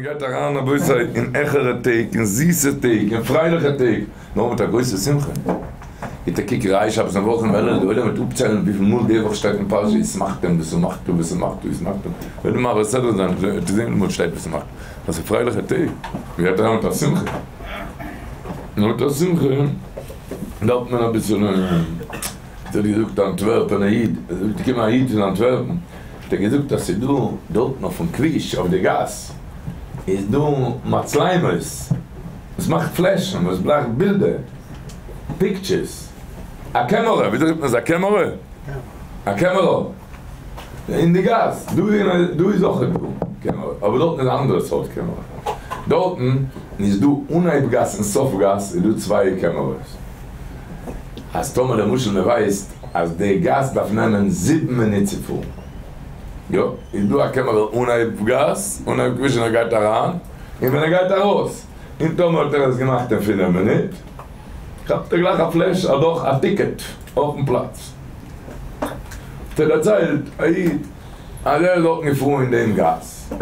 גייט אריין רבותי אין העכערע טעג, אין זיסע טעג, אין פרייליכע טעג, נאר מיט א גרויסע שמחה. גיט א קוק ראה שבת מברכים אלול, די עולם וועט אפציילן וויפיל מאל די וואך שטייט אין פרשה ושמחתם ושמחת ושמחת ושמחתם, וועט מען מעביר סדרה זיין וועט איר זען וויפיל מאל שטייט ושמחת, ווייל ס'איז פרייליכע טעג, מען גייט אריין מיט א שמחה, נאר מיט א שמחה דארף מען אביסעלע. האט געזאגט א אנטווערפענער איד, עס איז געקומען א איד פון אנטווערפן, האט ער געזאגט אז ס'איז דא דארטן אויפן כביש אויף די גאס איז דא מצלמות וואס מאכט פלעשן, וואס בלייכט בילדער, pictures, א קעמערע, וויאזוי רופט מען עס א קעמערע? א קעמערא אין די גאס, דא איז אויך דא קעמערע, אבער דארטן איז א אנדערע סארט קעמערע, דארטן איז דא אנהייב גאס און סוף גאס איז דא צוויי קעמערעס. אז טאמער למשל מען ווייסט אז די גאס דארף נעמען זיבן מינוט צו פארן, יא, איז דא א קעמערע אנהייב גאס, אנהייב כביש ווען ער גייט אריין, און ווען ער גייט ארויס, און טאמער האט ער עס געמאכט אין פינף מינוט, כאפט ער גלייך א פלעש אדורך א ticket אויפן פלאץ. האט ער דערציילט א איד אז ער איז דארטן געפארן אין דעם גאס,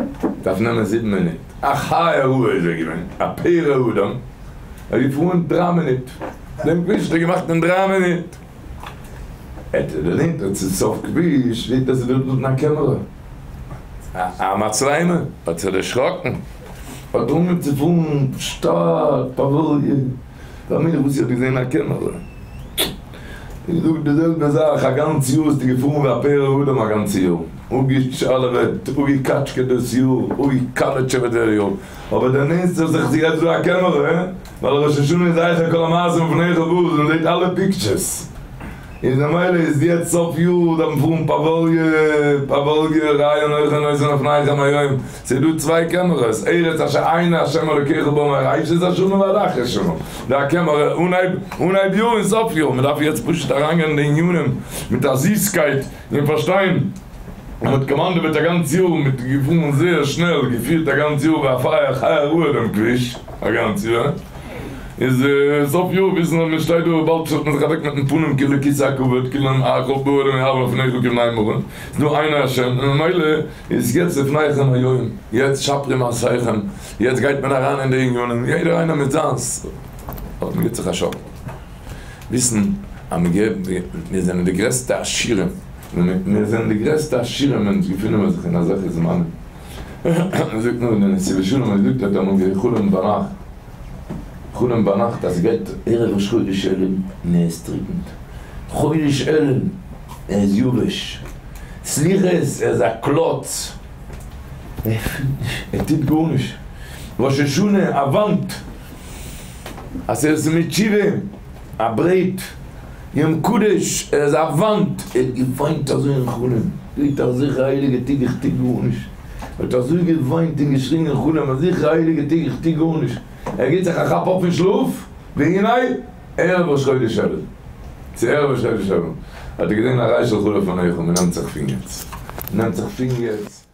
דארף נעמען זיבן מינוט, א חיה רעה איז ער געווען, א פרא אדם, ער איז געפארן דרײַ מינוט, דעם כביש האט ער געמאכט אין דרײַ מינוט. ער האט דערנענטערט צום סוף כביש, זעט ער ס'איז דא דארטן א קעמערע, א מצלמה, האט זיך דערשראקן, האט אנגעהויבן צו פארן שטאט פאוואליע, פאר מיר וואס איך האב געזען א קעמערע. איך זאג די זעלבע זאך, א גאנץ יאר האסטו געפארן ווי א פרא אדם א גאנץ יאר, אפגעטשאלעוועט, אפגעקאטשקעט דאס יאר, אפגעקאלעטשעוועט דער יאר, אבער דער נענסטער זיך צו יעצט דא א קעמערע, ווייל ראש השנה איז זכר כל המעשים לפניך בוז און זעט אלע pictures, איז ממילא איז יעצט סוף יאר דארף מען פארן פאוואליע פאוואליע ראה אנכי נותן לפניכם היום, ס'איז דא צוויי קעמערעס, ארץ אשר עיני ה' אלוקיך בה מראשית השנה ועד אחרית שנה, די א קעמערע אנהייב אנהייב יאר און סוף יאר, מ'דארף יעצט פשוט אריינגיין אין די ענינים מיט א זיסקייט און פארשטיין. מען האט קאמאנדעוועט א גאנץ יאר, מען האט געפארן זייער שנעל, געפירט א גאנץ יאר ווי א פייער חיה רעה דעם כביש א גאנץ יאר, איז סוף יאר וויסן אז מען שטייט דא באלד שטעלט מען זיך אוועק מיטן פנים כאילו כסא הכבוד כאילו הכל באדם יעבור לפניך כבני מרון, ס'איז דא עיני השם און ממילא איז יעצט לפניכם היום, יעצט שפרו מעשיכם, יעצט גייט מען אריין אין די ענינים, יעדער איינער מיט זיינס, אבער מען גיבט זיך א שאקל, וויסן אז מיר זענען די גרעסטע עשירים. מיר זענען די גרעסטע עשירים אונז געפינען מיר זיך אין אזעלכע זמנים. זאגט נאר דער נתיבות שלום האט געזאגט האט אמאל גע'חלומ'ט ביינאכט, חלומ'ט ביינאכט אז ס'גייט ערב ראש חודש אלול און ער איז טריקנט, חודש אלול ער איז יבש, סליחות ער איז א קלאץ, ער פילט נישט, ער טוט גארנישט, ראש השנה א וואנט, עשרת ימי תשובה א ברעט. יום קדוש, ער איז א וואנט, ער האט געוויינט אזוי אין חלום, געזאגט אזעלכע הייליגע טעג איך טו גארנישט, ער האט אזוי געוויינט און געשריגן אין חלום אזעלכע הייליגע טעג איך טו גארנישט, ער גיבט זיך א כאפ אויף פון שלאף, והנה ערב ראש חודש אלול, צו ערב ראש חודש אלול, האט ער געזען הרי שלך לפניך, מען נעמט זיך פון יעצט, מען נעמט זיך פון יעצט.